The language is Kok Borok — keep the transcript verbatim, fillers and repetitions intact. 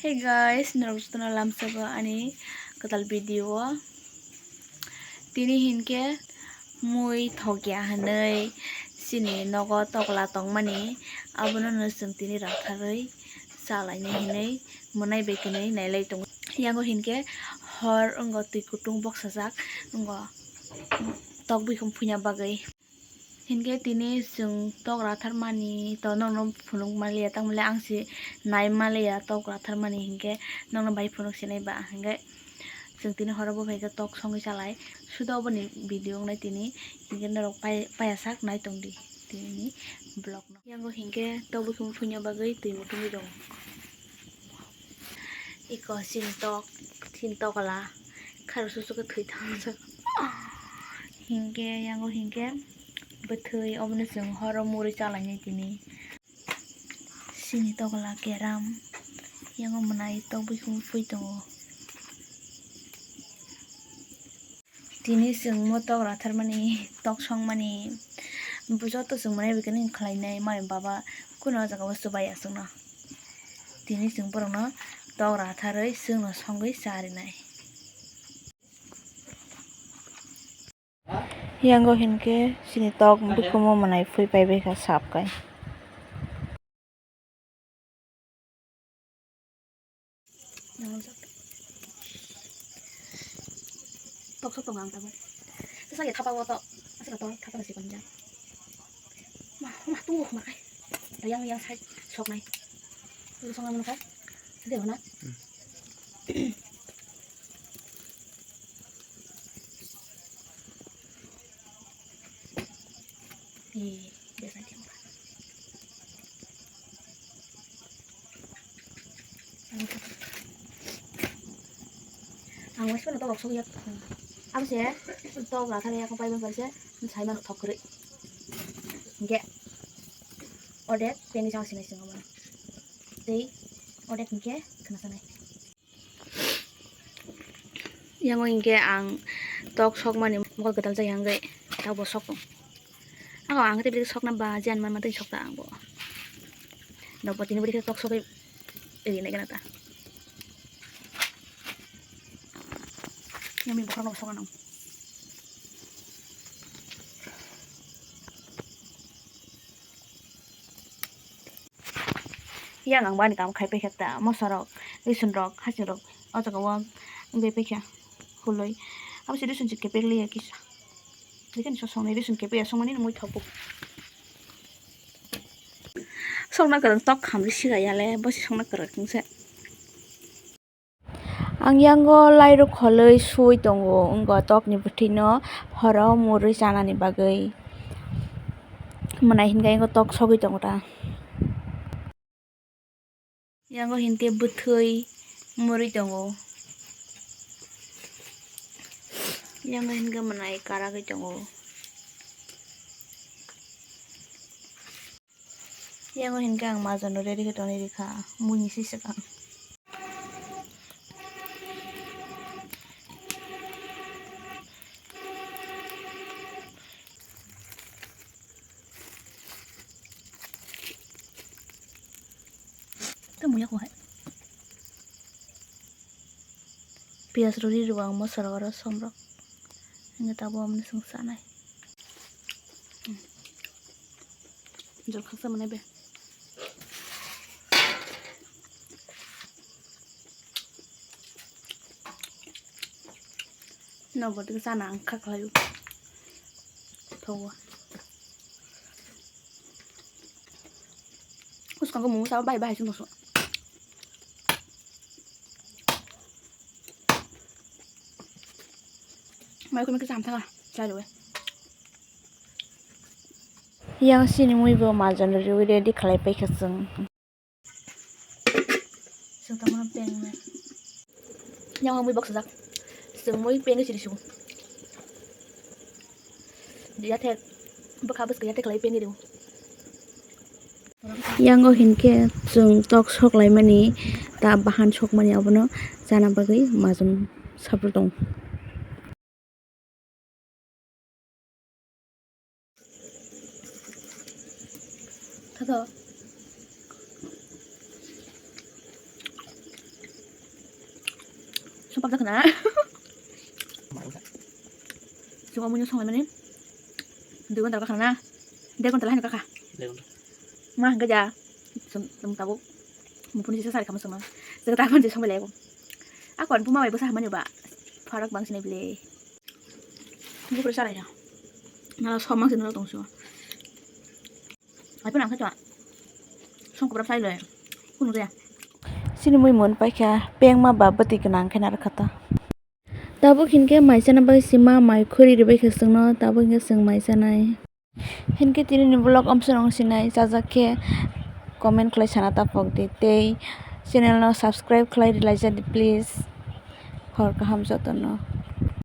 Hey guys, norok jotono lamsogo ani kwtal video o. Tini hinkhe mui thokya hinwi chini nogo tokla tongmani, abono no chwng tini ratharwi chalainai hinwi mwnai bai kwnwi nailai tongo. Yango hinkhe hor wngo, twi kutung boksajak wngo tok buikhum phuina bagwi. Hinkhe tini chwng tok ratharmani to nokno phunuk manliya, tamo le ang se nai manliya tok ratharmani, hinkhe nokno bai phunuk sinai ba, hinkhe chwng tini horo bo phaikhe tok songwi chalai. Suda oboni video wngnai tini, hinkhe norok pai-, paiya sak nai tongdi tini vlog no. Yango hinkhe tok buikhum phuina bagwi twi mutungwi tongo. Iko chini tok, chini tokla, kharo susu khe thwi thangjak. Hinkhe, yango hinkhe bwthwi, obono chwng horo murui chalainai tini. Chini tokla keram, yango mwnai tok buikhum phui tongo. Tini chwng mo tok ratharmani, tok songmani, bo joto chwng mwnai bai khe nini khlainai, mami baba kunu o jaga o chubai ya chwngno. Tini chwng borokno tok ratharwi chwngno songwi charinai. Yango hinkhe chini tok buikhumu mwnai phui paibaikha sap kai. Tok sok tongo ang tabuk. Sa ya thapa o tok. Aswk tok thapa si konja. Ma, ma tu ma kai. Yang yang sai sok nai. Lu song nang kai. Dia mana? Eh, biasa dia. Ang waisa no tok sok ya. Ang se tok la thani ako pai ban se sai man thok kri. Ge. Odek teni jang sinai singo man. Tei odek hingke khna sanai. Yango hinkhe ang tok sokmani mokol kwtal jaya hwnkhe tabuk sok tong. Ako ang tei bwrwi sokna ba jiyan manma tei sokta ang bo. Nokbo tini bwrwi khe tok sogwi rinai gana ta. Yummy bokhorok no sokna nang. Yang ang bani kam khai paikha ta, mosa rok, risun rok, hasing rok, o jaga o wng bai paikha hulwi. Abo se risun se kepek liya kisa. Lekhe ni sosong ni risun kepek ya songmani mui thok. Sokna kwrwng tok khamri siga ya le, bo se sokna kwrwng se. Ang yango lairok kholwi sui tongo, wngkha tokni bwthwino horo murui chanani bagwi. Mwnai hinkhe yango tok sogwi tongo ta. Yango hinkhe bwthwi murui tongo. Yango hinkhe mwnai karagwi tongo. Yango hinkhe ang majon no ready khe tonwi rikha, buini siswk ang. Tamo yaku hai. Piyaj rw ri rw ang mosa rok aro som rok. Hingke tabuk omono chwng chanai. Jol khaksa manai be. Nobo tei chana ang kha khlaio. Thogo. Bwskango mungsa bahai bahai se mosok. Mai khumi kisa hamtha kha chai rwi. Yang sini mui bo majon rwi ready khlai paikha chwng. Sotama peng na. Yang mui box jak. Sung mui peng siri su. Dia the bwkha bwskang ya the khlai peng ri. Yango hinkhe chwng tok sok laimani, ta bahan sokmani abono chana bagwi majung sabrwk tongo. Thato. Obda khna. Chwng omo nw songlaimani dui ghonta kakha na, der ghonta lahai kakha. Ma hwnkhe ja chwng tabuk muphuni sisa sari kama chwngno. Chwng tabuk je songbai laibo. Akon puma bai bwsa hamani ba pharak bangsinai bile. Bukre salai ya. Nala somang sino tongso. Ai pun angkhe chwa. Song kubra sai le. Kunu ya. Sini mui mon paikha pengma ba bati gwnang khe narwkha ta. Tabuk hinkhe mai chana bai sima mai khuri ribai khe chwngno tabuk hinkhe chwng mai chanai. Hinkhe tini ni vlog amsong sinai chajak khe comment khlai sana ta phok di tei channel no subscribe khlai rilai jadi please. Hor kaham jotono.